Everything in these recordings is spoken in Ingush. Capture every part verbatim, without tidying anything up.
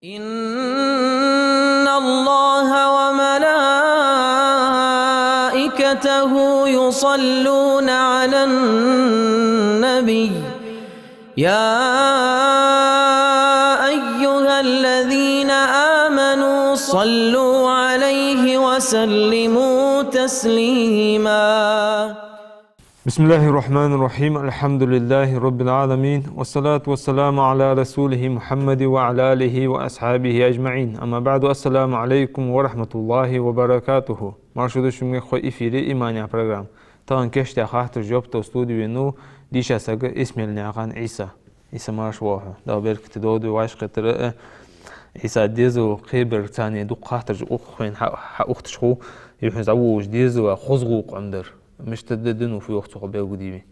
إن الله وملائكته يصلون على النبي، يا أيها الذين آمنوا صلوا عليه وسلموا تسليما. بسم الله الرحمن الرحيم. الحمد لله رب العالمين. والصلاة والسلام على رسوله محمد وعلى آله وأصحابه أجمعين. أما بعد. السلام عليكم ورحمة الله وبركاته. Марша доагӀалда шуга, хой эфире «Иман» яха программа. Тахан кийчдаь хаттарашта жоп дала студе венав дийша саг Исмаилнаькъан Ӏийса. Ӏийса, марша воагӀалва хьо. Дала беркате долда вай вӀашагӀкхетар. Ӏийса, дезал кхебарга царна дукха хаттараш укх хана хьа-, хьаухаш хул. Из хьона зӀамига волча дезала хоза гӀулакх Ӏомадар. Мишта да, дин фу йоах цох, белгалде вай.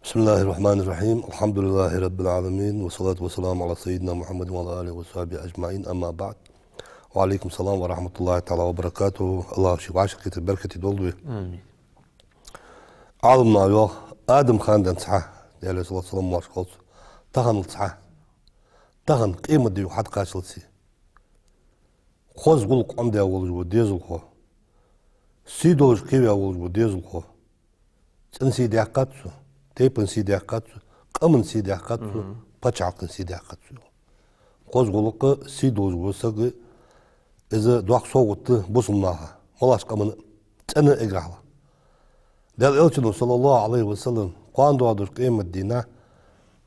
بسم الله الرحمن الرحيم. الحمد لله رب العالمين. والصلاة والسلام على سيدنا محمد وعلى آله وصحبه أجمعين. أما بعد. وعليكم السلام ورحمة الله تعالى وبركاته. АллахӀа ший вӀашагӀкхетар беркате долда вай. Амин. Ӏаламнаха йоах, Адам хана денз хьа, Даьла салот-салам моаршал хилда цунна, тахан денз хьа, тахан къематди хьатӀакхаччалца, хоза гӀулакх Ӏомадаь волаш вола дезалхо, сий долаш кхеваь волаш вола дезалхо, цӀен сий даьккхад цо, тайпан сий даьккхад цо, къаман сий даьккхад цо, паччахьалкхен сий даьккхад цо. Хоза гӀулакх, сий долаш вола саг, из доккха совгӀат да бусалба наха, малагӀча къаман а, цӀен а, эггара хьалха. Даьла Элчано, صلى الله عليه وسلم, кхоана доагӀаш долча къематдийнахьа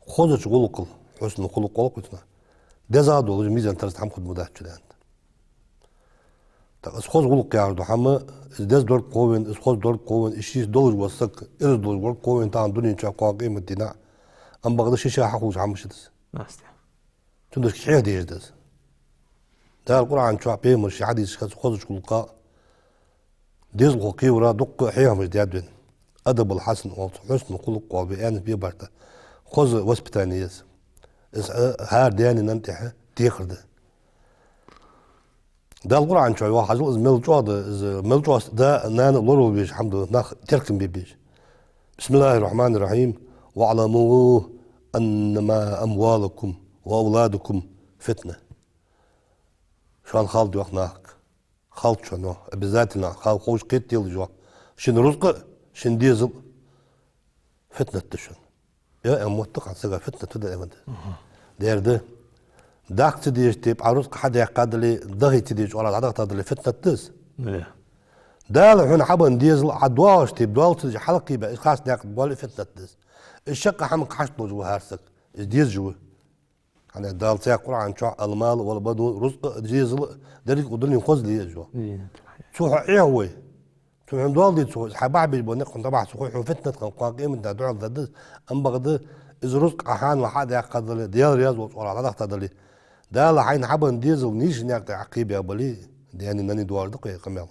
хозача гӀулакхал, حسن الخلق оал-кх цунах, дезагӀа долаш мизан тараза хӀама хургдац шун, аьннад. ТӀаккха из хоза гӀулакх яхар да хӀама, из деза долга кховен, из хоза долга кховен, из шийца долаш вола саг ираз долаш волга кховен тахан дунен чу, кхоана къематдийнахьа, ам бакъда шийца хьахулаш хӀама да из. Цудухьа хьехаде деза да из. Дала Къуръан чу, пайхамара ший хьадисашка, хозача гӀулакха, дезалхо кхевара дукха хьехамаш даьд вайна. الأدب الحسن оал цох, حسن الخلق оал, вай аьнна бе барта. Хоза воспитание я из. Из, э, хӀара даьна-нанна тӀехьа декхар да. Дала Къуръан чу йоах, хьажал, из мел чӀоагӀа да, из мел чӀоагӀа да, нана лоравала везаш хӀама да, нах теркам бе безаш. بسم الله الرحمن الرحيم. واعلموا أنما أموالكم وأولادكم فتنة. Шоана хала да, йоах, нахага. Хала да шоана, йоах, обязательно хала, ховш кхетаделаш, йоах. Шун рузкъа а, шун дезал а фитнат да шоана. Э, ам моттиг хьа сага фитнат да, ам да. Дера да. Даха ца дезача тайпара Ӏа рузкъа хьадаьккха дале, даха ца дезача оагӀорахьа дӀадахийта дале, фитнат да из. Дала хьона хьабенна дезал Ӏа доагӀача тайпара доал ца деш хьалкхебе, из харц наькъа тӀа боале, фитнат да из. Из шаккхе хӀаманга хьашт долаш ва хӀара саг. Из дезаш ва. ХӀана аьлча Дала цхьаькха Къуръан чу: المال والبنون, рузкъа а, дезал а, деррига укх дунен хозал я из, йоах. Цо хьо Ӏехавой, цо хьона доал дой цо, из хьа бахьа беш бола никъ хьона тӀабахьа ца хой, хьона фитнат хинна, кхоана къематдийнахьа дуӀа дергда из. Ам бакъда из рузкъа Ӏа хьанал хьадаьккха дале, Даьла раьза волча оагӀорахьа дӀадахийта дале, Дала хьайна хьабенна дезал нийсача наькъа тӀа Ӏа кхебе бале, даьна-нанна доаржадац-кх вай къамаьл.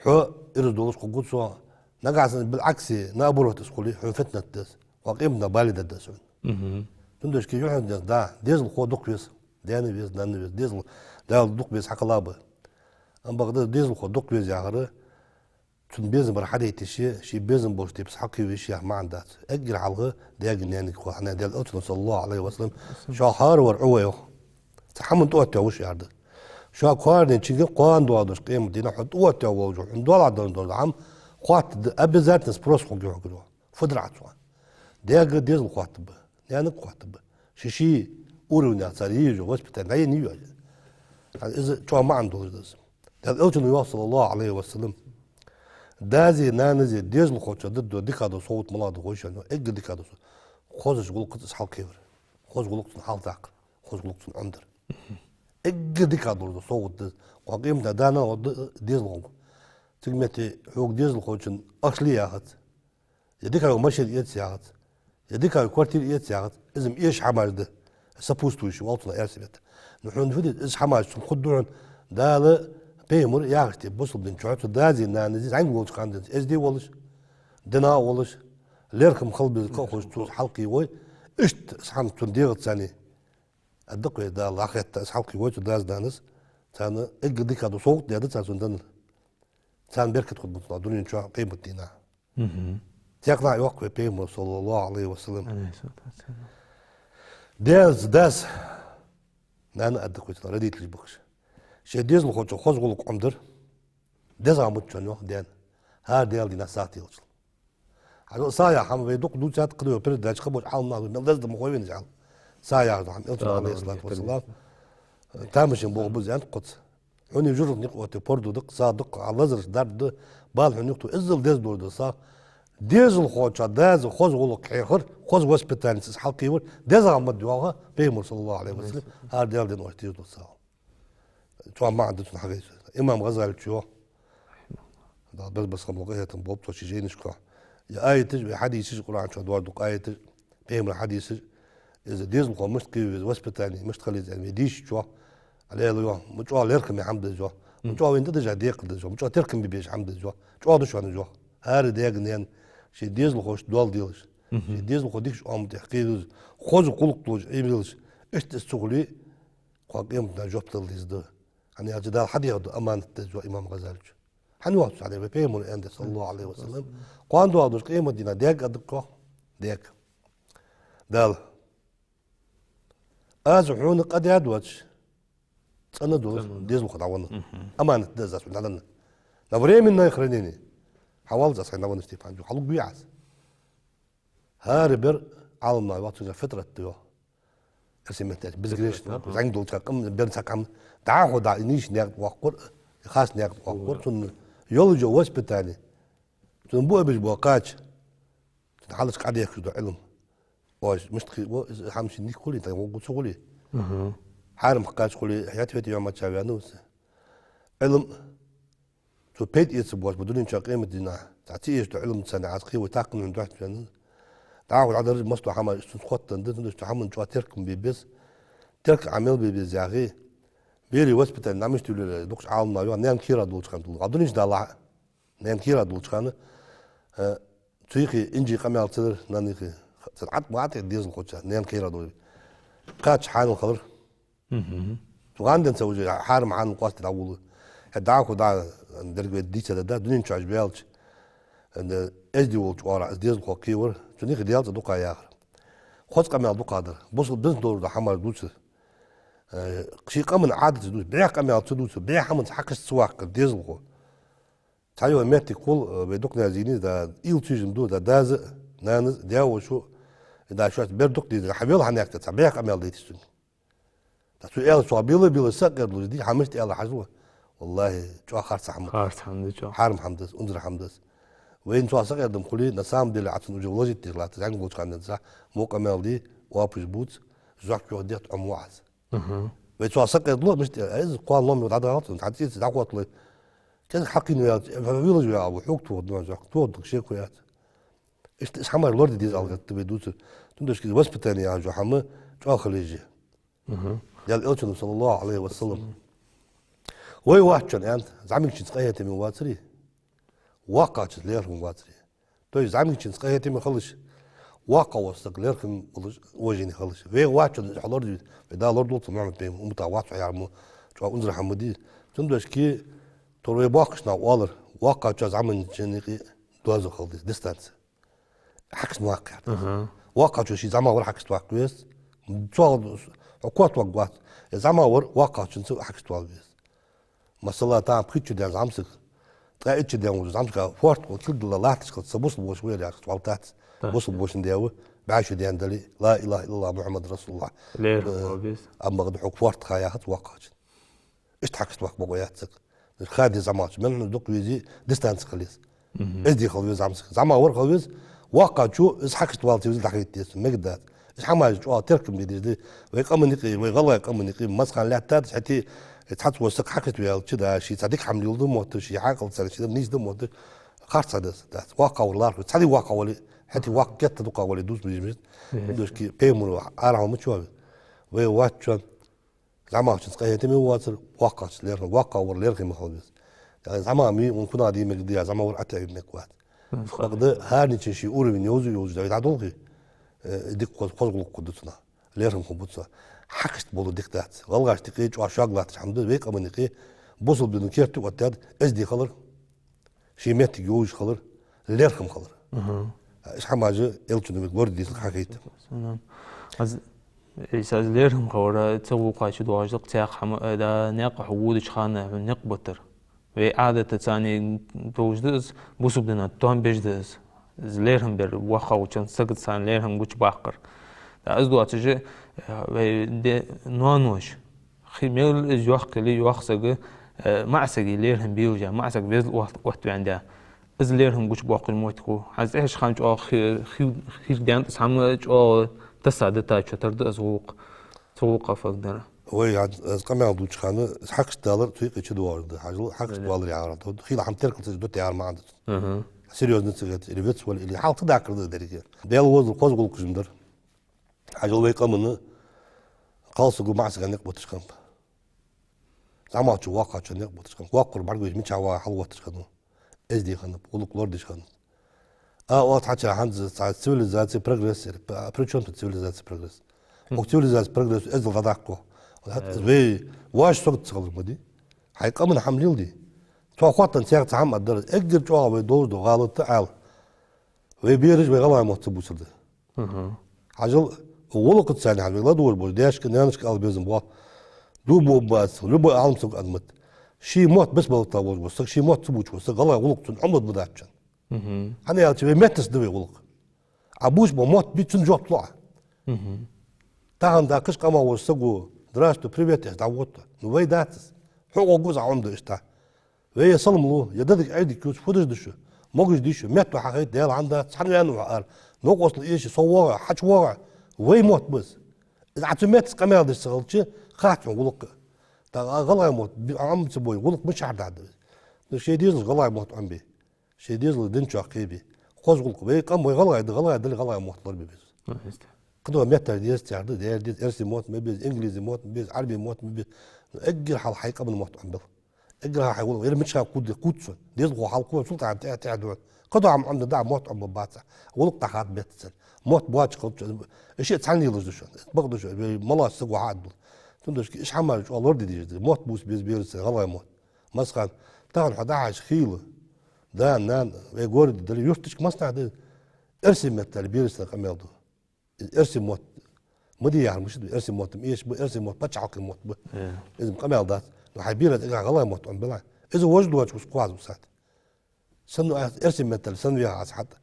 Хьо ираз долаш хургва цо, нагахьа санна بالعكس, наоборот из хуле, хьона фитнат да из. Кхоана къематдийнахьа бале дергда из хьона. Цудухьа юхьанца денз, да, дезалхо дукха веза, даьна веза, нанна веза, дезал Дала дукха беза хьакхелла ба. Ам бакъда дезалхо дукха веза яхар, цун безам бар хьадайта йиш я, ший безам болча тайпара хьалкхеве йиш я яха маӀан дац. Эггара хьалха даьгеи наьнеи хьо, хӀана аьлча Даьла Элчано, صلى الله عليه وسلم, шоана хӀара вар Ӏу ва, йоах. Цхьа хӀаман тӀаоттаваь ва шо, яхар да. Шоана кхоарнен чинга, кхоана доагӀаш долча къематдийнахьа хьона тӀаоттаваь волаш, хьона доалахьа долаш дола хӀама хоаттаргда, обязательно спрос хургья хьогара, йоах. Фу дир Ӏа цох? Даьга дезал хоаттаргба, наьнага хоаттаргба. Ший-ший уровнех цар е езаш йола воспитание дӀаеннай, йоах. ХӀана, из чӀоагӀа маӀан долаш да из. Даьла Элчано йоах, صلى الله عليه وسلم, даьзи наьнизи дезалхочоа дергдола дикагӀдола совгӀат малагӀа да хой шоана, йоах, эггара дикагӀдола совгӀат. Хозача гӀулакхаца из хьалкхевар. Хоза гӀулакх цунна хьалдаккхар. Хоза гӀулакх цунна Ӏомадар. Эггара дикагӀдола совгӀат да из. Кхоана къематдийнахьа да-кх из дезалхо. Цига метте хьога дезалхочунна ахча ле яхац, е дикагӀа машен эца яхац, е дикагӀа квартира эца яхац, из-м эшача хӀамаш да, сопутствующие оал царех эрсий меттала. Ну, хьона фу де, из хӀамаш цунга хургда хьона, Дала, пайхамара яхача тайпара бусалба дина чу цу даьзи наьнизи зӀамига волча хана денз эздий волаш, дина а волаш, лерхӀам хила беза кхы а ховш, цо из хьалкхевой, иштта из хӀама цун дегӀаца царна, аьннад-кх вай, Дала лахетта из хьалкхевой цу даьс-нанас, царна эггара дикагӀдола совгӀат даьд цар цунна денна. Царна беркат хургба цунах дунен чу, къематдийнахьа. Цхьаннахьа йоах вай пайхамара, صلى الله عليه وسلم. Даьца дас Нана а дакхвитла, родителаш бахаш. Ший дезалхочоа хоза гӀулакх Ӏомадар дезагӀа ма дий шоана, йоах даьна, хӀара Даьла дийнахьа сагӀа телачул. Хьажал, сагӀа яха хӀама вай дукха дувцад, кхы а йола передача кхы болча Ӏаламнаха, мел деза да ма хой вайна из Ӏалам. СагӀа яхар хӀама, Элчано, Ӏалайхи ссалату вассалам, тамашийна болх ба из, аьннад кхоъ. Хьона жожагӀате никъ оттае пордув да-кх, сагӀа да-кх, хьа лазараш дарба да, бала хьона юхатох, иззал деза дола да сагӀа. Дезалхочоа даза хоза гӀулакх хьехар, хоза воспитанеца из хьалкхевар дезагӀа ма дий, йоах Пайхамара, саллаллахӀу Ӏалайхи ва саллам, хӀара Даьла дийнахьа оаш дезаш дола сагӀа. ЧӀоагӀа маӀан да цун хьагайса. Имам ГӀазалечо, Дала берза-берза хам лу, къахетам болба цо, ший жайнашка. Е аяташ, е хьадисаш, Къуръан чу дола дукха аяташ, Пайхамара хьадисаш, из дезалхо мишта кхеве веза, воспитани мишта хила еза аьнна вай дийшача, Ӏалело, йоах, ма чӀоагӀа лерхӀаме хӀама да из, йоах. Ма чӀоагӀа вайна тӀадежа декхар да из, йоах. Ма чӀоагӀа теркам бе безаш хӀама да из, йоах. ЧӀоагӀа да шоана из, йоах. ХӀара дега-наьна ший дезалхошта доал делаш, ший дезалхо дикача Ӏоман тӀа кхеве веза, хоза гӀулакх долаш Ӏе велаш, иштта из ца хуле, кхоана къематдийнахьа жоп дала деза да. ХӀана аьлча Дала хьадехар да, аманат да из, йоах имам ГӀазалечо. ХӀана йоах цо, хӀана аьлча Пайхамара аьннад, саллаллахӀу Ӏалайхи ва саллам, кхоана доагӀаш долча къематдийнахьа даьга а да-кх, йоах, даьга. Дала: аз хьона къа даь доацаш, цӀена долаш дезалхо дӀавенна. Аманат да из аз хьона дӀаденна. На временное хранение. Хьавоал из аз хьайна дӀавеннача тайпара, хьалургвий Ӏа из? ХӀара бер, Ӏаламнаха йоах, цунгара фитрат да, йоах. Эрсий меттала безгрешный, зӀамига долча къаман бер цхьа хӀама дӀахо дӀа, нийса наькъа тӀа воаккхар, харц наькъа тӀа воаккхар, цунна йолаш йола воспитани, цунна буабеш бола кхача, цунна хьалхашка Ӏодехкаш дола Ӏилма. Оаш мишта кхе, из хӀама шийна дика хуле, тӀаккха гӀулакх ца хуле, хьарам кхача хуле, хӀета-хӀета йоамача ваьннав из. Ӏилма цо пайда эца боацаш ба дунен чу, къематдийнахьа цхьа ца эшаш дола Ӏилма цунна Ӏа кхеве, тӀаккха хӀама духьа ваьннав из. ДӀахо дӀадараш масса хӀама цунца хоттаденна да, цудухьа цу хӀаман чӀоагӀа теркам бе беза. Теркам Ӏа мел бе беза яхе, берий воспитани дӀа мишта йолаелар, дукхача Ӏаламнаха йоах, наьна кера долча хана тӀа. Ӏа дунен чу далахь а, наьна кера долча хана, э, цу юхе инжий къамаьл ца дар, нана юхе. Цхьа Ӏат ма Ӏат дезалхочоа, наьна кера долаш. Кхача хьанал хилар. Цу гӀанденца уже хьарам хьанал къоастаде дӀаволаву. ХӀаьта дӀахо дӀа деррига вай дийцад да, дунен чу Ӏа ваьлча, э, эздий волча оагӀорахьа из дезалхо кхевар, цунна юхе Даьла цӀи дукха яхар. Хоза къамаьл дукха дар. Бусалба динца долаш дола хӀамаш дувцар. Э, ший къаман Ӏадаташ дувцар. БӀеха къамаьл ца дувцар, бӀеха хӀаманца хьакхашта ца ваккхар дезалхо. Цхьайола моттиг хул, э, вай дукха наьха зийна да, уйла ца еш ду, да, дас а, нанас а, даь-воша а, да, шоашта бер дукха дезаш, хьавел хьанехта, цхьа бӀеха къамаьл дайташ цунга. Да цо аьлча, цо била-била сакъердалуш дий, хӀама мишта аьлар хьажал. ВаллахӀи, чӀоагӀа харц хӀама да. Харц хӀама да, чӀоагӀа. Хьарам хӀама да из, унзара хӀама да из. Вайна цох сакъердам хуле, на самом деле, Ӏа цунна уже вложить деш латтар, зӀамига волча хана денз, цхьа во къамаьл дий, оапаш бувц, жӀока юха дехьа Ӏомаву Ӏа из. Вай цох сакъердало, мишта, э, из кхоана лом дӀадахалц, цхьа цӀийца дӀахотталой. КӀезига хьакхийна ваьлча, э, вилаж ваьгӀа ва, хьога тохаргда, жӀока тохаргда, шеко яц. Иштта из хӀамаш лораде деза аьле гӀерта вай дувцар. Цудухьа из воспитани яхаш йола хӀама чӀоагӀа хила еза. Даьла Элчано, саллаллахӀу Ӏалайхи ва саллам, вай вац шоана, аьннад, зӀамигачунца къахетаме вацаре, воккхагӀчунца лерхӀаме вацаре. То есть зӀамигачунца къахетаме хилалаш, воккхагӀа волча сага лерхӀаме волаш, уважение хилалаш. Вай вац шоана из хьалорадеш, вай Дала лорадолда цох Мухьаммад пайхамар, умматах вац хьо яхар мо, чӀоагӀа унзара хӀама да из. Цудухьа тхо вай боккхийча наха оалар, воккхагӀчоа зӀамагӀчоа юкъе доазув хила деза, дистанци. Хьакхашта ма ваккха гӀерта. ВоккхагӀчо ший зӀамагӀвар хьакхашта ваккха веза. Цох хьо котваргвац. Э, зӀамагӀвар воккхагӀчунца хьакхашта вала веза. Масала, тахан пхийтта шу даьнна зӀамсаг, ткъаь итт шу даьнна волча зӀамсага фоартах кулг дилла латташ хилча, са бусалба воша ва ер яхача, вӀалла тац. Бусалба воша даь ва, бӀаь шу даьнна дале, ла илахӀа иллаллахӀ Мухьаммад расулуллахӀ. ЛерхӀаме вала веза. Амма бакъда хьога фоартах ха яхац воккхагӀчун. Иштта хьакхашта ваккха бокъо яц сага. Ха де зӀамагӀчо, мел хӀама дукха везе, дистанци хила еза. Эздий хила веза зӀамсаг. ЗӀамагӀвар хила веза, воккхагӀчо из хьакхашта вала ца везале дӀахайта деза, мегаргдац. Из хӀамаш чӀоагӀа теркам бе дезаш да. Вай къаман юкъе, вай гӀалгӀай къаман юкъе массахана лаьттад из, хӀаьта из цхьацца вола саг хьакхашта ваьлча, да, ший цхьа дика хӀама леладу мотт, ший хьаькъал царна ший дар нийса да мотт, харц хӀама да из, дац. ВоккхагӀвар лархӀа веза, цхьа ди воккхагӀа вале, хӀаьта воккха геттара дукхагӀа вале дувца безаш ма дий. Цудухьа Пайхамара арахьа ма чу вац. Вай вац шоана зӀамагӀчунца къахетаме вацар, воккхагӀчунца лерхӀаме, воккхагӀвар лерхӀаме хила веза. ЗӀамагӀа ма вий, вайна кхунах де мегаш да, зӀамагӀвар ӀотӀаве мегаш вац. Бакъда хӀаранечун ший уровень йовза-йовзаш да, вай дӀадолхе, э, дика хоза, хоза гӀулакх хургда цунах, лерхӀам хургба цунах. Хьакхашта болар дика дац. ГӀалгӀашта юкъе чӀоагӀа шога латташ хӀама да из, вай къаман юкъе бусалба дино керте оттадаьд эздий хилар, ший моттиг йовзаш хилар, лерхӀам хилар. Иштта хӀамаш Элчано вайга лораде дезалга хьахайт. Аз Из аз лерхӀам хилар, ца вокхача доагӀаш да-кх цхьа хӀама, э, да, никъ хьо водача хана хьона никъ битар. Вай Ӏадатаца цхьана долаш да из, бусалба дина товш да из. Из лерхӀам бар, воккхагӀчун сагаца цхьана лерхӀам гучабаккхар. Да, из доацаш, э, вай де-, ноаноша, хи-, мел из йоккха яле, йоккха саг, э, маӀа сага лерхӀам белаш, маӀа саг веза отт-, оттаваьнна да. Из лерхӀам гучабоаккхаш моттиг хул. ХӀанз тӀехьарча хана чӀоагӀа хи-, хи-, хир даьнна, из хӀама чӀоагӀа тасса дитача тара да из гӀулакх. Цу гӀулакха фу дар. Вай хӀанз, из къамаьл дувцача хана, из хьакхашта далар, цу юкъе чудоагӀаш да. Хьажал, хьакхашта далар яхар да. Хийла хӀама теркал ца деш да, тӀехьара маӀан да. Аха. Серьёзно ца гӀерта, или вец вала, или хьалха ца даккхар да деррига. Даьла возал хоза гӀулакхаш ма дар. Хьажал вай къаман кхалсаго маӀа сага никъ биташ хиннаб. ЗӀамагӀчо воккхагӀчоа никъ биташ хиннаб. ВоккхагӀвар бӀаргавайча мичахьа вагӀа хьалвотташ хиннав. Эздий хиннаб, гӀулакх лорадеш хиннад. А, оаха хьача хӀанз цхьа цивилизаци, прогресс яр. А при чём тут цивилизаци, прогресс? Укх цивилизаци, прогресс эздел дӀадаккха. Э. Вай воаш сагот ца хилар ма дий. Хьай къаман хӀама леладе. Цо хоттаденна цхьа хӀама дар. Эггара чӀоагӀа вай долаш да гӀалат, Ӏаьла. Вай бераш вай гӀалгӀай мотт ца бувцар да. Мгм. Хьажал, гӀулакхаца цхьана хьажал, вай ладувгӀаш болча даьшка, наьнашка ала безам бола. Дув буабац, любой Ӏалам саг адамат. Ший мотт бесбалта волаш вола саг, ший мотт ца бувцаш вола саг, гӀалгӀай гӀулакх цунна Ӏомаде ма дац цунна. Мгм. ХӀана аьлча вай меттаца да вай гӀулакх. Ӏа бувцаш бола мотт бий, цунна жоп лу Ӏа. Мгм. Тахан да кхыча къамах волча саго, здравствуй, привет, аьнна дӀавода. Ну, вай дац из. Хьо гӀо гуз Ӏа Ӏомаду иштта. Вай е салам лу, е дадиг айдик юц, фу деш да шо? Могаш дий шо? Метто хьахайта, Даьла хьамда, цхьана ваьнна ва ара. Новкъостал эший, со воагӀа, хьачувоагӀа. Вай мотт ба из. Из Ӏа цу меттаца къамаьл деш ца хилча, хац хьона гӀулакх. ТӀаккха гӀалгӀай мотт, би-, Ӏомабац бой, гӀулакх мичахьара дӀадоагӀа из? Ну, шоай дезалашка гӀалгӀай мотт Ӏомабе. Шоай дезала дин чу кхебе. Хоза гӀулакх. Вай къам вай гӀалгӀай да, гӀалгӀай дале, гӀалгӀай мотт лорабе беза. Ну, иштта. Кхыдола метташ деза цар да, дера деза, эрсий мотт ма беза, ингализи мотт ма беза, Ӏарбий мотт ма беза. Ну, эггара хьалха хьай къаман мотт Ӏомабел. Эггара хьалха хьай гӀулакх, ер мичахьа кхувда, кхувда цунна. Дезалхо хьалкхувр, цул тӀехьа тӀехьа, тӀехьа дувц. Кхыдола хӀама Ӏомаде да, мотт Ӏомабац. ГӀулакх дӀахада меттаца. Мотт боацаш хилча, из ше цхьана лелаш да шоана. Бакъда шо, вай малаш саг ва хьа а дул. Цудухьа иштта хӀамаш чӀоагӀа лораде дезаш да. Мотт бувца беза берашца, гӀалгӀай мотт. Масала, тахан хьо дӀахьажача хийла. Да, нана, вай городе дале, юрташка массанахьа да. Эрсий меттала берашца къамаьл ду. Из эрсий мотт ма дий яхар мишта да, эрсий мотт-м эшаш ба, эрсий мотт паччахьалкхен мотт ба. Э. Из-м къамаьл дац. Ну, хьай бераца эггара гӀалгӀай мотт Ӏомабелахь. Из вож доацаш укхаза усад. Санна аз эрсий меттала, санна веха аз хьатӀа.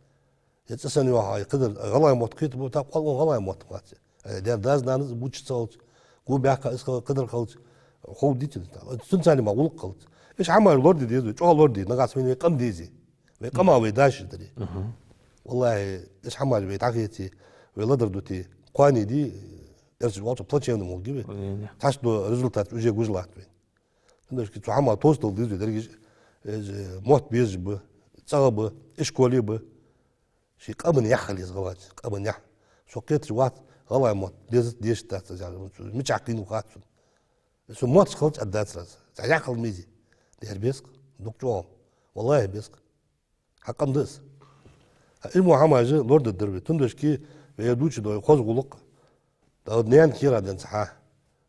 Е цӀи санна йоагӀа, е кхыдар, гӀалгӀай мотт кхетаргба, тӀаккха кхоалагӀа гӀалгӀай мотт хилац. Э, дера даьс-нанас бувцаш ца хилча, гу баьккха из хила, кхыдар хилча, хов дитина. Цунца цхьана ма гӀулакх хилац. Иштта хӀамаш лораде деза вай, чӀоагӀа лораде, нагахьа санна вай къам дезе. Вай къаман вай дашаш дале. Мгм. ВаллахӀи, иштта хӀамаш вай дӀахеце, вай ладувгӀа дите, кхоане дий, эрсий волча плачевно мо гиве. Ой, не. Цхьацца дола результат уже гуш латт вайна. Цудухьа цу хӀамах товсадала деза вай деррига, э, мотт безаш ба, цӀагӀа ба, ишколе ба. Ший къаман яхь хила еза гӀалгӀачун, къаман яхь. Со кхеташ вац, гӀалгӀай мотт дезац, дезаш дац, аз яхар, мичахьа кхийнав хац сона. Цу мотт хилча а дац раз. Цхьа яхь хила мизи. Дера беза-кх, дукха чӀоагӀа. ВаллахӀи беза-кх. Хьа къам да из. А из мо хӀамаш лораде дезар вай. Цудухьа вай дувцаш да хоза гӀулакх. ТӀаккха наьна кера денз хьа.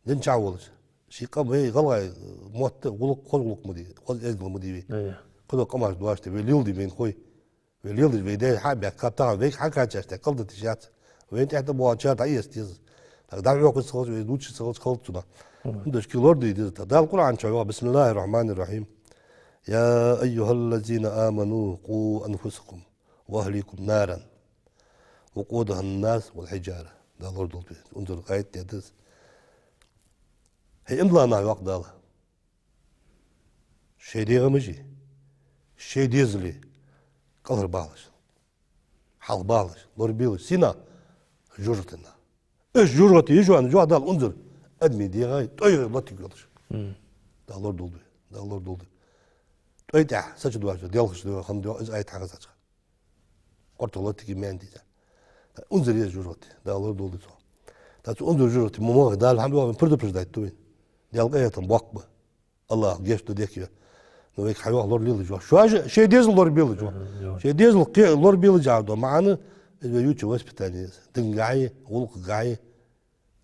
Дин чу волаш. Ший къам вай гӀалгӀай мотт, гӀулакх, хоза гӀулакх ма дий, хоза эздел ма дий вай. Э. Кхыдола къамаш доацаш да вай леладе вайна хой. Вай леладеш вай даь хьа а баьхкаб, тахан вайга хьакхачаш тӀа кӀалдиташ яц. Вайна тӀехьа тӀа боагӀачар дӀаэца деза. ТӀаккха дӀахьокхаш ца хилча, вай дувцаш ца хилча, хала ца хул. Мгм. Цудухьа лораде деза. ТӀаккха Дала Къуръан чу йоах: بسم الله الرحمن الرحيم. يا أيها الذين آمنوا قوا أنفسكم وأهليكم نارا وقودها الناس والحجارة. Дала лорадолда вай. Унзара аят да из. ХӀай иман дилла нах, йоах Дала. Шоай дегӀамаши, шоай дезали кӀалхарбалаш, хьалхабалаш, лорабелаш, сенах? ЖожагӀатенах. Уж жожагӀате я шоана, йоах Дала, унзара адамий дегӀа тӀой латиг йолаш. Мгм. Дала лорадолда вай, Дала лорадолда вай. ТӀой тӀа са чу доагӀаш, делхаш доагӀа, хӀама доагӀа, из аят хьахезача. Къорта латиге маьн деза. Унзара я из жожагӀате, Дала лорадолда вай цох. ТӀаккха цу унзара жожагӀате мо муха Дала хӀама йоах, предупреждать ду вайна. Даьла къахетам боккха ба. АллахӀа гешт ду, дика я. Ну, вайга хьайоах лорабелаш йоах. Шоаш а шоай дезал лорабелаш йоах. Мгм, йоах. Шоай дезал кхе-, лорабелаш яхар да маӀан, из вай ювцаш я воспитание. Дингахьеи, гӀулакхагахьеи.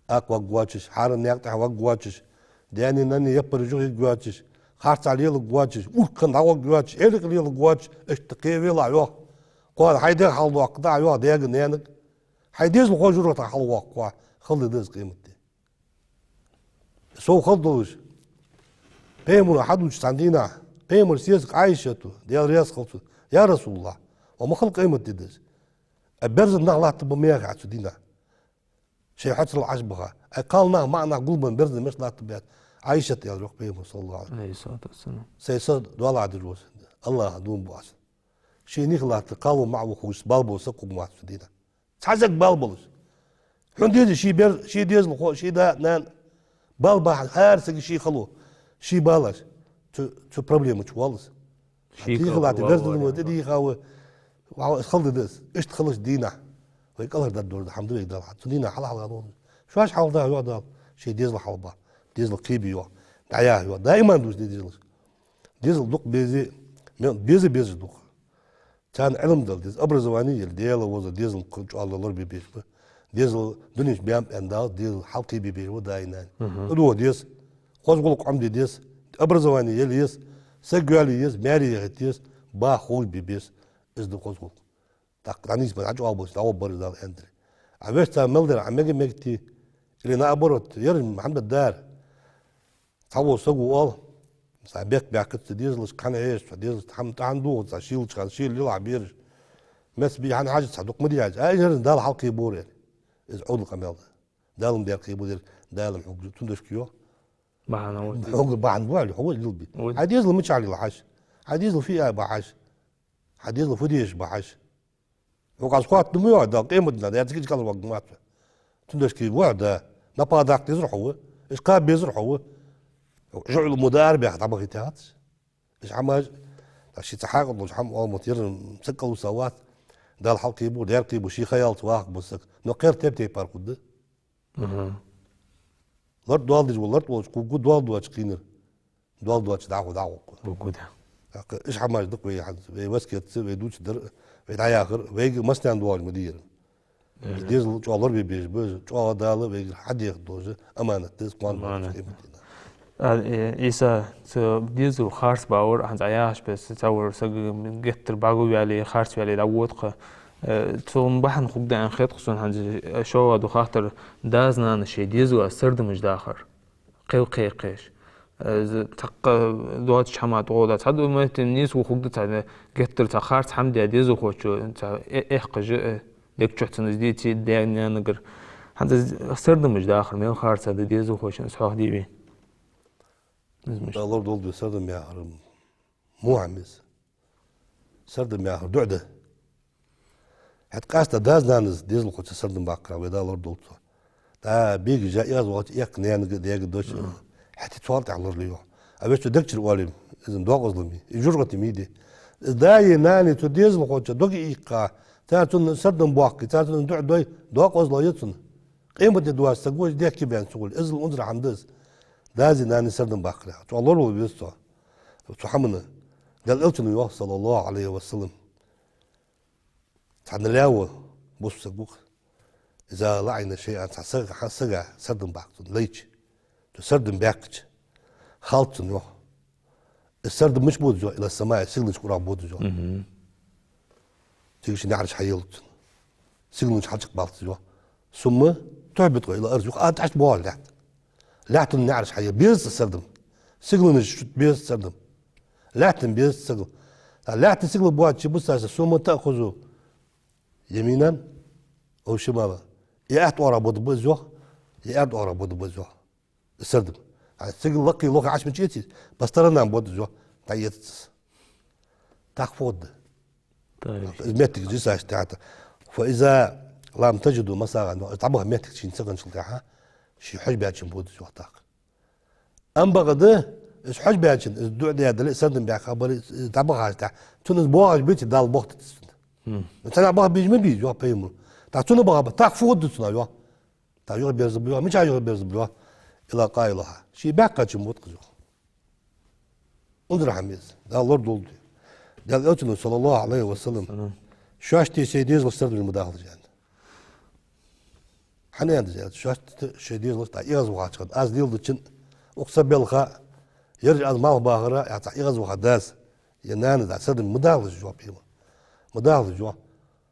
Акха варгвоацаш, хьарам наькъа тӀа варгвоацаш, даьнеи наннеи яппараш юха йигвоацаш, харцахьа лелагвоацаш, уркан дӀагӀоргвоацаш, элик лелагвоацаш, иштта кхевелахь, йоах. Кхоана хьай дегӀ хьалдоаккхаргда Ӏа, йоах, даьга, наьнага. Хьай дезалхо жожагӀатех хьалвоаккх Ӏа. Хала ди да из къематди. Сов хала долаш. Пайхамара хьадувцача цхьан дийнахьа, Пайхамара сесаг Ӏайшата, Даьла раьза хилва цунна: «Я РасулаллахӀ, ва ма хала къематди да из. Ай берзан нах латтаргба ма яхий Ӏа цу дийнахьа, шоай хьоцарал Ӏаш баха. Ай кхалнах, маӀа нах гулбенна берзан мишта латтаргба яхаш». Ӏайшата аьлар йоах Пайхамара, саллаллахӀу Ӏалайхи ва саллам: «Сай са доалахьа деш ва со, АллахӀа дув буъ аз. Ший нах латта, кхало, маӀа ваха ховш бала бола саг хургвац цу дийнахьа. Цхьа саг бала болаш. ХӀана деза ший бер, ший дезалхо, ший да, нана бала бахьан, хӀара сага ший хало, ший балаш. Цу, цу проблема чу воал из. Ший тӀехьа латта хало берзан ва, тӀехьа ва, ва, хала ди да из. Иштта халача дийнахьа вай кӀалхардоаргда хӀама да вайга Дала хьа. Цу дийнахьа хьалха хьалха вала. Шоаш хьалха да йоах Дала, шоай дезал хьалха ба, дезал кхебе йоах, дӀаяха йоах. Даиман дувца дезалаш. Дезал дукха безе, мел беза безаш дукха. Царна Ӏилма дала деза, образовани яла, Даьла воза, дезал кхы чӀоагӀа лорабе безаш ба. Дезал дунен чу баьннаб аьнна дале, дезал хьалкхебе безаш ба даи нани. Мгм. ТӀадувха деза, хоза гӀулакх Ӏомаде деза, образовани яла еза, саг йоалае еза, маьре яхийта еза, баха ховш бе беза. Из да хоза гӀулакх. ТӀаккха дӀанийсбенна, хьачӀоагӀболча дӀагӀоргбар из Дала аьннадар. А вешта мел дар Ӏа мега-мегати, или наоборот, ер хӀама дар. Цхьавола саго оал, цхьа бехк баьккхача цу дезалашка, хӀана хьежа цу дезалашка, хӀама тӀа хӀана дувгӀа цхьа шийлача хана, шийла лилахь бераш. Меца бий хӀана хьажа цхьа дукха ма дий хьажа. Ай, из хӀара Дала хьалкхебора аьнна. Из Ӏовдала къамаьл да. Дала-м дера кхебу дера, Дала-м хьогара, цудухьа йоах. Бахьан ва. Хьогара бахьан ва аьле, хьо ва лилби. Ва. Хьа дезал мичахьа лела хьажа. Хьа дезал фу а ба хьажа. Хьа дезал фу дезаш ба хьажа. Хьога аз хоаттам ма йоагӀа, Дала къематдийнахьа, яц гича кӀалхарваргвац. Цудухьа ва хьо да, напагӀа даккха дезар хьо ва, уж кхаба безар хьо ва. ЖуӀал мо даар баьха дӀабахийта яц. Уж хӀамаш, тӀаккха ший цхьа хьаькъал долча хӀама оал ма, ер саг кӀалвусаргвац, Дала хьалкхебора, дера кхебора, ший ха яллалца вахаргва саг. Но кхерам тайп-тайпара хургда. Мгм. ЛартӀа доал деш вола лартӀа волча кхувргва, доал доацача кхийнар доал доацача дӀахо дӀагӀоргва. Гургва да. ТӀаккха уж хӀамаш да-кх вай хӀанз, вай васкет ца, вай дувцадар, вай дӀаяхар, вайга массанена доагӀаш ма дий ер. Мгм. Дезал чӀоагӀа лорабе безаш ба, чӀоагӀа Дала вайгара хьадехка долаш аманат да из кхоана. Аманат. Къематдийнахьа. А, э, Ӏийса, цу дезала харц баьвар, хӀанз Ӏа яхача беса, цхьавар саг геттара бӀаргаваьле, харцваьле дӀавода-кх. Э, цун бахьан фуд аьнна хет-кх сона хӀанз, э, шоллагӀа дола хаттар: дас-нанас шоай дезала сардамаш дахар кхел кхайкхаш. Э, из цхьаккха доацача хӀаман тӀагӀолла дац. Цхьа ду моттиг нийса хургда цхьа, геттара цхьа харц хӀама даь дезалхочо, цхьа э-, эхь хьежа, э, дег чу цунна из дийца, даь-нанагара. ХӀанз из сардамаш дахар мел харц да дезалхочоа, из хьоахаде вайна. Из мишта? Дала лорадолда вай, сардам яхар мо хӀама я из. Сардам яхар дуӀа да. ХӀаьта къаьстта дас-нанас дезалхочоа сардам баккхарах вай Дала лорадолда цох. ДӀа бегаш а, эгӀазвахача, эккха наьнага а, даьга а дош. Мгм. ХӀаьта цул тӀехьа лоралу йоах. А вешта дег чура оале-м, из-м докъазло ма йий, из жожагӀате ма йий. Из даи нанеи цу дезалхочоа дог иккха, цар цунна сардам боаккхе, цар цунна дуӀа дой, докъазло я цунна. Къематди доацаш саг ва из, дехке баьнна ца хуле. Иззал унзара хӀама да из. Даси нанеи сардам баккхарах. ЧӀоагӀа лоравала веза цох цу хӀаманна. Даьла Элчано йоах, саллаллахӀу Ӏалайхи ва саллам: цхьан лаьво бусалба саг ва-кх. إذا لعن شيئا, цхьан сага, хьан сага сардам баккха цунна лайча, цо сардам баьккхача, خلد цунна, йоах. Из сардам мича бода из, йоах? إلى السماء, сигаланашка урагӀа бода из, йоах. Мгм. Цига ший наӀараш хьаелац цунна. Сигаланаш хьалчакхбалац из, йоах. ثم تهبط إلى الأرض, юха а тӀехьашка боагӀаш лаьтта. Лаьттан наӀараш хьаелац, безац из сардам. Сигаланаш чу безац сардам. Лаьттан безац сагал. ТӀаккха лаьтта, сигала боацача бусалба сага, ثم تأخذ يمينا أو شمالا. Е атта оагӀорахьа бода ба из, йоах, е аьрда оагӀорахьа бода ба из, йоах. Из сардам. А сигала лакхе, лохе Ӏаш ма эций, по сторонам бода из, йоах, дӀаэцац из. ТӀаккха фу да? Из моттиг жисаш тӀехьа. فإذا لم تجدوا مساغا, йоах, из дӀабаха моттиг шийна ца хинначул тӀехьа, ший хьожабаьчоа бода из, йоах, тӀаккха. Амма бакъда, из хьожабаьчоа, из дуӀа даь дале а, сардам баьккха бале а, из дӀабахача тӀехьа, цунна из боагӀаш беце, Дала бохийтац цунна. Мгм. Цунна баха безаш ма бий из, йоах Пайхамара. ТӀаккха цунна баха ба, тӀаккха фу да цунах, йоах? ТӀаккха юхаберзаргба, йоах. Мичахьа юхаберзаргба, йоах? إلى قائلها. Ше баьккхачоа бода-кх из, йоах. Унзара хӀама я из. Дала лорадолда вай. Даьла Элчано, саллаллахӀу Ӏалайхи ва саллам, салам, шоашта шоай дезалашта сардамаш ма дахалаш, аьннад. ХӀана аьннад из аьлча, шоашта шоай дезалашта, эгӀазвахача хана, аз леладечоа укх са белха, ераш аз малхбахара, е цхьа эгӀазваха дас, е нанас, дӀа сардам ма дахалаш, йоах Пайхамара. Ма дахалаш, йоах.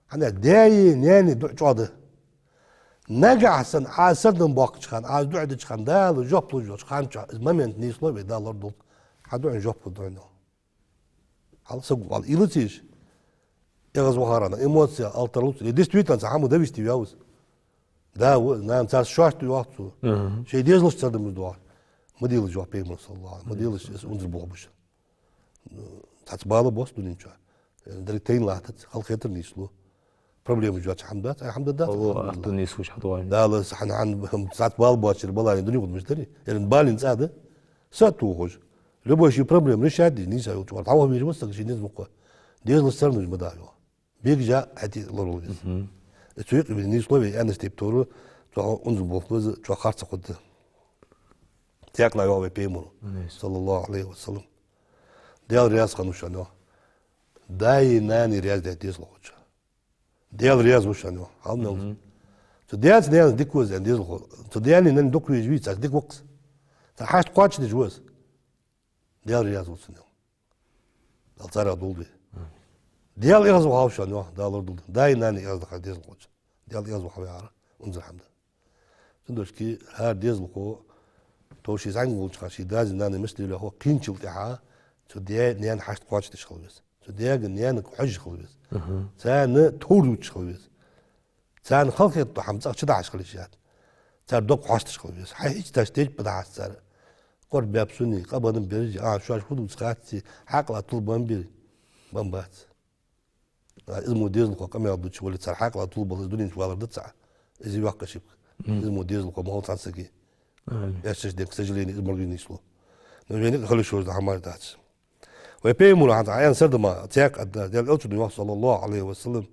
ХӀана аьлча даи наьнеи дуӀа чӀоагӀа да. Нагахь санна Ӏа сардам боаккхача хана, Ӏа дуӀа деча хана, Дала жоп луш йолча хана чу, из момент нийслу вай, Дала лорадолда, хьа дуӀан жоп лу дуӀан. Хьал саг вал илацийш. Эгаз вахарана эмоция алтарлуц. Е действительно ца хьама довести вяус. Да, нана царца шоашта йоах цо. Шей дезалаш цар да муз доах. Ма дила жоп Пайхамар саллаллаху алейхи ва саллям. Ма дила эс унзар бохбуш. Цац бала бос дунин чу. Дали тайн латац, халхетар нийслу. Проблема жоч хьамдац, ай хьамда дац. Алло, арту нийслуш хьадугай. Дала сахана хан цац бала бочир балани дуни гуд муштари. Ерен балин цада. Са тухуш. Любой ши проблема решать ди, нийса йол чуар. Хава вижи востак ши низ мукъа. Дезалаш цар нуж ма да йо. Бегжа хьати лорул виз. Цуйк ви нийслу вай анас тип тору, цо унзу бохлуз, цо харца худда. Тякла йо вай Пайхамар. Саллаллаху алейхи ва саллям. Дел ряз ханушано. Дай нани ряз дай дезлу хоча. Дел ряз вушано. Хал мел. Цу дяц нянас дик ваз ан дезлу хо. Цу дяни нани дук виж виц, ас дик вукс. Ца хьашт кхоач диж ваз. Дел ряз вусано. Дал цара дулди. Дел ягъаз вахавшано, Дала лордулди. Дай нани ягъаз даха дезлу хоч. Дел ягъаз вахавяра. Унзар хьамда. Цундошки хар дезлу хо. То ши занг волчха ши дази нани мислила хо. Кинчил тяха. Цу дя нян хьашт кхоач диш халвес. Цу дяга няна хьожи халвес. Цана тур юч халвес. Царна халхетта хьам цӀагӀа чу дахьаш хила йиш яц. Цар дог хьошташ хила веза. Хьай хӀич таш теча ба дахьаш цар. Къор бяп суни, къабанам бержи, а, шоаш худуц хатци, хьакъла тул бан бир, бан бац. А, из мо дезлу хо къамел дучи вали цар хьакъла тул балаз дунинч валар да ца. Из вакка шипк. Из мо дезлу хо мол цан саги. Яшаш дек, к сожалению, из морги нисло. Но веник хали шош да хьамар дац. Вай Пайхамар хьанца аян сардама цяк адда, Дел элчун йоах, саллаллаху алейхи ва саллям.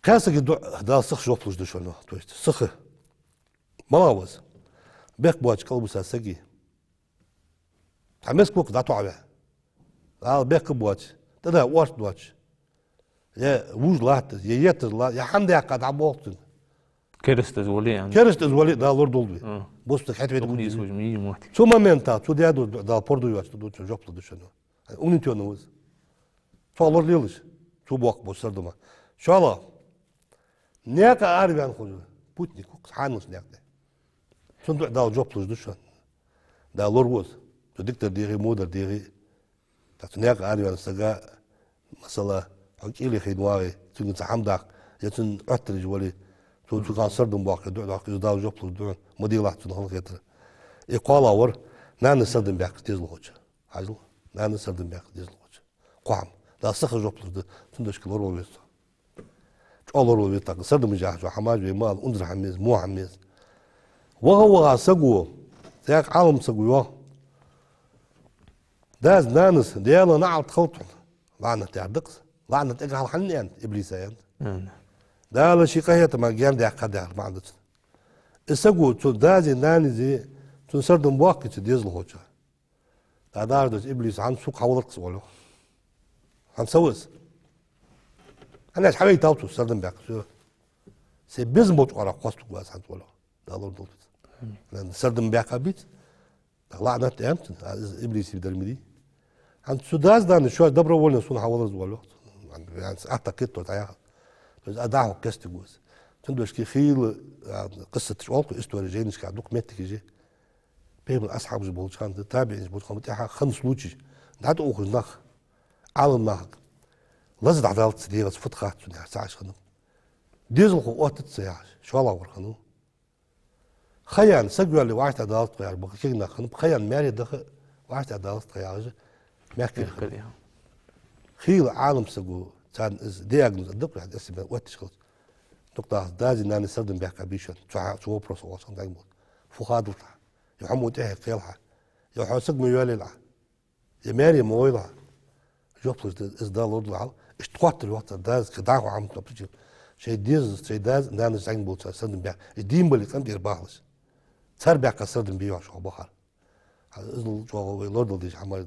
Кхасаги ду Дала сах жоп луш душоно, то есть сах. Малаваз. Бех боач калбуса саги. Та мес кок да тоаве. Ал бех боач. Тада орт боач. Я вуж латта, я етта ла, я хьамда якка да болтун. Керастаз вали, ан. Керастаз вали, да, лор долдуй. Бос так хатве. Укни сож ми мот. Цу момента, цу дяду, да, порду яч, ту дуча жоп лу душоно. Уни тёна вуз. Цо лор лилыш. Цу бок бо сардума. Шала. Няка арвян хожу. Путник, ханус някде. Цун дуа дал жоп луш душан. Да лор вуз. Цу диктор дегӀи, модар дегӀи. Та цу няка арвян сага, масала, хьо кӀили хин вагӀи, цунган ца хьамдах, я цун Ӏоттариж вали, цу цуган сардум бахка дуа дахка, из дал жоп луш дуа, ма дилах цун халхетар. И кхола вар, нана сардум бяхка тезлу хоча. Хьажал, нана сардум бяхка дезлу хоча. Кхоам. Да саха жоп луш да, цун дашка лор вал веста. Чо лор вал веста, сардум жа, чо хьамаж ве мал, унзра хьамез, мо хьамез. Ваха ваха сагу, цяк Ӏалам сагу йо. Даз нанас, дела наалт халтун. Лана тяр дакс. Лана тяг хал ханен, иблиса ян. Дала ши къахета ма ген дяхка дяхар маънац. И сагу, цу дази, нанизи, цун сардум бахки цу дезлу хоча. Та даждас иблис хьан сук хьаваларкхас волю. Хьан савас. Хьанаш хьавайтал цу сардам бяхка, всё. Се безам болчу къара хвастук ваз хьан волю. Далор долдуц. Сардам бяхка биц. Так лаънат эмт, а из иблис дар миди. Хьан цу даз дан шо добровольно сун хьаваларз волю. Хьан атта китто таяха. То есть а даху кести гуз. Цун дошки хил, а, къиссат шолку история женишка документы кижи. Пайхамар асхьабаш болчу ханна, табиӀинаш болчу ханна, тӀаьхьа хан случай. ДӀатӀа ухуш нах, Ӏалам нах, лаза дӀадалц дегӀаца фут хатта цунна яхар ца Ӏаш ханна. Дезалхо оттац ца яхаш, шоллагӀвар ханна. Хаян саг ваьлли вӀаштӀа далц тха яхаш, баха кегнах ханна, хаян маьре даха вӀаштӀа далц тха яхаш, мягкий ханна. Хийла Ӏалам саго, царна из диагноз а дакъа яхад, эссе бен отташ хилча. Дукха даха дази нани сардам бяхка бийшан, цу хьа-, цу вопрос оалаш ханна дагму. Фу хадал тха? Йо хьо тӀехьа кхелхьа. Йо хьо саг ма йоалийла. Йо маьре ма войла. Жоп луш да, из да лордла хьал. Ишт тхоттар вахтар даз, ка даху хьамт ма причем. Шей дез, шей даз, нанас занг болца сардам бяхка. Иш дин бали къам тӀера бахлаш. Цар бяхка сардам бий ваш хо бахар. Хьа, из лу чӀогӀа вай лордал деш хьамар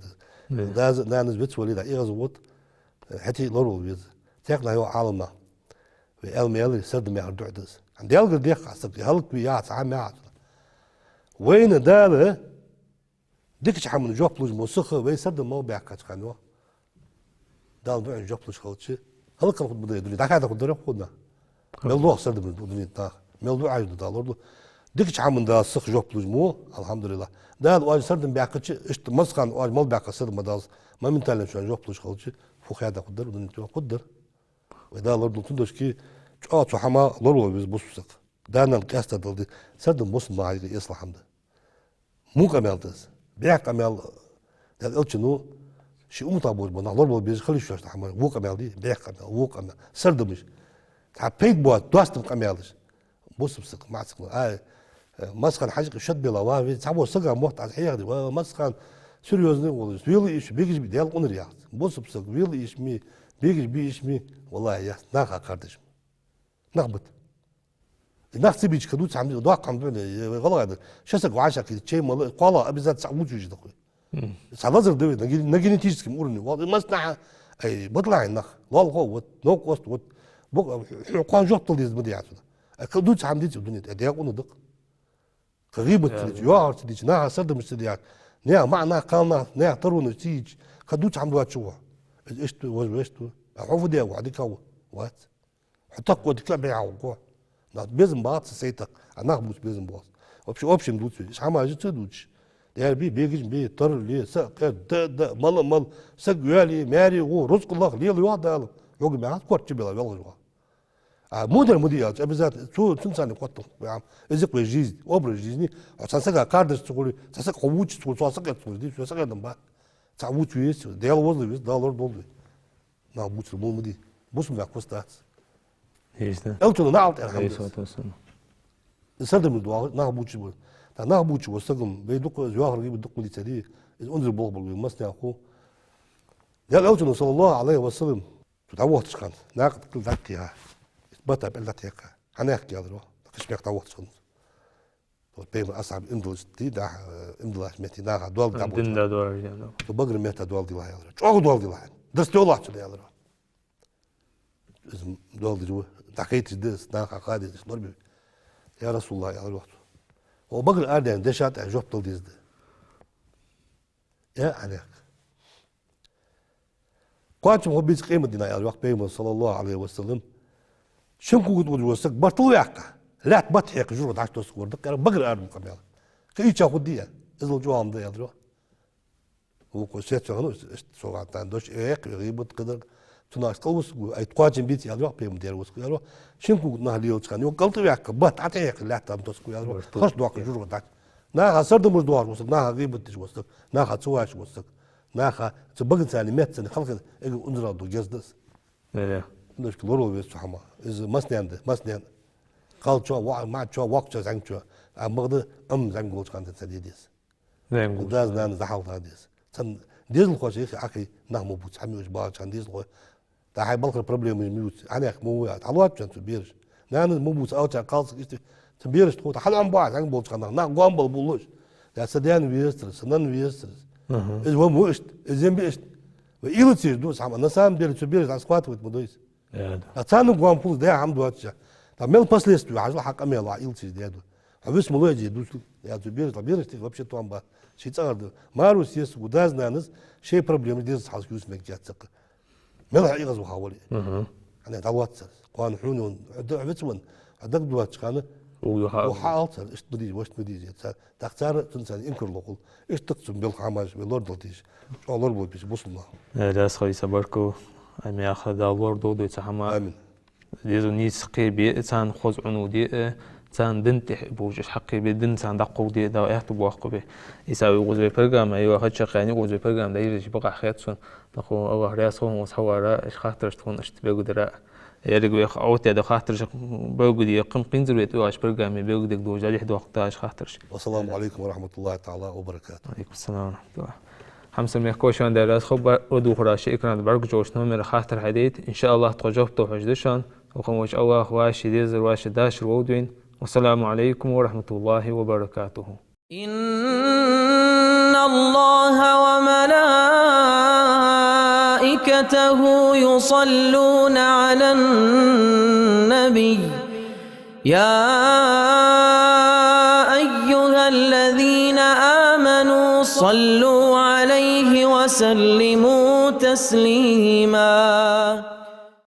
да. Даз, нанас вец вали да, игӀаз вот, хьати лорвал вез. Текна йо Ӏалама. Вай эл мели сардам яхар дуӀа даз. Хьан делгар дехка саг, хӀалак ви яц, хьа мя. Вайна Дала, Дикача хьаман жоп луш мо саха вай сарда мал баьккхача ханна. Дала дуӀан жоп луш халчи. Халкъан хутба дай дуни. Даха да хутба дарах худна. Мел доагӀа сардамаш да дунен тӀа. Мел да, Ӏаьржа да, Дала лорадолда. Дикача хӀаман Дала сиха жоп луш мо, алхьамдулиллахӀ. Дала оаш сардам баьккхача, иштта массахана оаш мел баьккха сардам Дала моментально шоана жоп луш хилча, фу хьадаь хургдар дунен тӀа, хургдар. Вай Дала лорадолда, цудухьа чӀоагӀа цу хӀамах лоравала веза бусалба саг. Даьна къаьстта далде, сардам бусалба наха юкъе эсала хӀама да. Во къамаьл да из. БӀеха къамаьл, Даьла Элчано ший умматах болча нах лоравала безаш хила йиш йолаш хӀама, во къамаьл да, бӀеха къамаьл, во къамаьл, сардамаш. Цхьа пайда боаца, достам къамаьлаш. Бусалба саг, маӀа саг, ай, э, массахана хьажкъа шад бела ва, ве, цхьаболча сага мотт аз хьехаде, ва, массахана серьёзный волаш, вела йиш, бегаш бе, Даьла къунар яхац. Бусалба саг, вела йиш ми, бегаш бе йиш ми, валлахӀи, яц, наха кхардаш. Нах бита. Нах ца бича, кхы дувца хӀама, доккха хӀама да, э, гӀалгӀай да. Ши саг вӀашагӀкхийтача, чай мала, кхоалагӀа обязательно цхьа вувцаш веза даккхой. Мгм. Цхьа лазар да вай, на ге-, на генетическом уровне. Ва-, массанахьа, ай, бадлахьа нах, лоалахо вот, новкъост вот, бу-, хьо кхоана жоп дала деза ма дий хьона. Ай, кхы дувца хӀама деций дунен тӀа, Даьла къунар да-кх. Кхы гӀийбат ца дича, йоахар ца дича, наха сардамаш ца дича, наьха маӀа нах, кхалнах, наьха таронаш ца йича, кхы дувца хӀама доацаш ва хьо. Из иштта ва, вежа ва, иштта ва. А хьо фу даь ва, хьо дика ва? Вац. Хьо тахка дика бехьа гӀо. Нах безам бац сайтах, а нах бувца безам боац. Вообще, общем дувц вай. Иш хӀама жи ца дувцаш. Дерби, бегаш бе, тарле, са къе, да, да, мала, мала, саг йоалае, маьре гӀо, рузкъа лаха, лела йоах Дала. Хьога мягӀа корча бела велгаш ва. А мудар муди яц, обязательно. Цу, цун царни коттам. Из вай жизнь, образ жизни. Хьо цхьан сага кхардаш ца хуле, цхьа саг хьо вувча ца хуле, цо сакъердаш ца хуле, ди, цо сакъердам ба. Цхьа вувц вес, Даьла возла вес, Дала лорадолда вай. Нах бувцар мула ма дий. Бусалба нах кус дац. Есть, да? Элчано наӀалт аьнна хӀама да из. Алейхиссалату вассалам. Из сардамаш да, нах бувцаш ба. ТӀаккха нах бувцаш вола саг ма, вай дукха из йоахар гӀийбат дукха ма дий цари. Из унзара болх болга вай массанех хов. Даьла Элчано, саллаллахӀу Ӏалайхи ва саллам, цу дӀавохийтача хана, накха тӀа кхел дӀатӀахьийха, бата пӀелг дӀатӀахьийха. Хьанехк аьлар, кхыча мехка дӀавохийтача хана. Тхо пайхамара асхьабаш иман диллача ди, да, иман диллача метте наха доал дӀаболча. Дин да доал, да, да. Тхо багара метта доал дилла аьлар. ЧӀоагӀа доал дилла хьона. Дарс доалахь цунна аьлар. Из доал дир ва, дӀахайташ да из, наха ха дезаш лорабе. Я РасулаллахӀ, аьлар йоах цо. Хьо багара арадаьнна дешаш тӀа жоп дала деза да. Э, Ӏанехк. Кхоачам хургбац къематдийнахьа, аьлар йоах пайхамара, саллаллахӀу Ӏалайхи ва саллам. Шин кога тӀа удаш вола саг бартал ваьккха, лаьтта бат хьекха жургӀа дӀатоссаргвар да-кх, аьлар, багара арадаьнна къамаьл. Кхы ийча хургдий? Иззал чӀоагӀа хӀама да, аьлар йоах. Вокхо сецваьнна, иштта сога тӀа дош, э, гӀийбат кхадар, цунах кӀалвусаргва, ай, кхоачам беций, аьлар йоах пайхамара, дера вусаргва, аьлар йоах. Шин кога тӀа нах лелача хана, йоах, кӀалтӀа ваьккха, бат дӀатӀехьекха, лаьтта тӀа тоссаргва, аьлар йоах. Харш доаккха жургӀа дац. Наха сардамаш доахаш вола саг, наха гӀийбат деш вола саг, наха ца вӀашагӀвола саг, наха цу багацани, меттацани халхе эггара унзара дола геза да из. Э. Дошка лоравала веза цу хӀамах. Из массанена да, массанена. Кхалчоа, ва-, маӀачоа, воккхачоа, зӀамигачоа. А бакъда, амма зӀамига волча хана денз ца де деза. ЗӀамига волча. Дас-нанас дӀахьалха деза. Цхьан дезалхоша юхе Ӏохайна нах ма бувца, хӀама йолаш багӀача хана дезалхой. ТӀаккха хьай балхара проблемаш ма ювца. Ӏанехк ма вий, хьалоац шоана цу бераша. Нанас ма бувца, аьлча кхалсаг иштта, цу берашта тхо, хьал Ӏомабахьа, зӀамига болча хана нах, нах гоама бала бувлаш. Я са даьна везацар, са нанна везацар. Аха. Из ва ма вий иштта, из зе ма бий иштта. Вай уйла ца еш да из хӀама, на самом деле цу бераша дӀа схватывать ма дой из. Э, да. А царна гоама хулаш даь хӀама доацача. ТӀаккха мел последствия хьажал, хьа къамаьл ваха уйла ца еш даь да. Хьо вис ма лой зе дусу, я цу бераш, бераш тӀа вообще тоам бац. Ший цӀагӀара да. Маро сесаго, дас-нанас шоай проблемаш дезалца хьалхашка ювца мегаргьяц цхьаккха. Мел хьаьгӀаз ваха вале. Мгм. Хьанехк дӀалоац цар. Кхоана хьона, хьо д-, хьо вецвенна, хьо дагадоацача хана, ву хьаал цар, иштта ма дий, вешта ма дий, цар. ТӀаккха цар цунцара инкарло хул. Иштта цун белха хӀамаш, вай лорадала дезаш. ЧӀоагӀа лораболба вай бусалба нах. Э, Даьла схьависа баркал. Ай, мехка Дала лорадолда вай цу хӀамах. Амин. Дезал нийса кхебе, царна хоза Ӏуно де, царна дин тӀехьа болчаш хьакхебе, дин царна дӀакховде, Дала аьттув боаккхалба вай. Иса вай гӀоза вай программа, йоах, хӀаьта чакхъяьннай гӀоза вай программа, дӀайийрза бакъахьа хет сона. Нахо АллахӀ раьза хилва хьона хьавара, аш хаттараш тхона иштта белгалдара. Еррига вай хьаоттадаь дола хаттараш белгалде, кхы-м кхинзар вай тӀайоагӀача программе белгалдергдолаш, дӀадихьа доаккхаргда аш хаттараш. Вассаламу Ӏалайкум ва рахьматуллахӀи таӀала ва баракатухӀ. Ва Ӏалайкум салам ва рахьматуллахӀ. Хьамсара мехкахой, шоана Даьла раьза хилва, ладувгӀараш экрана тӀа бӀаргагуча номера хаттар хьадайта. ИншааллахӀ, тхо жоп тохаш да шоана. Укхун волча АллахӀа вӀаший дезар, вӀаший дашар волда вайна. Вассаламу Ӏалайкум ва рахьматуллахӀи ва баракатухӀ. إن الله وملائكته يصلون على النبي، يا أيها الذين آمنوا صلوا عليه وسلموا تسليما.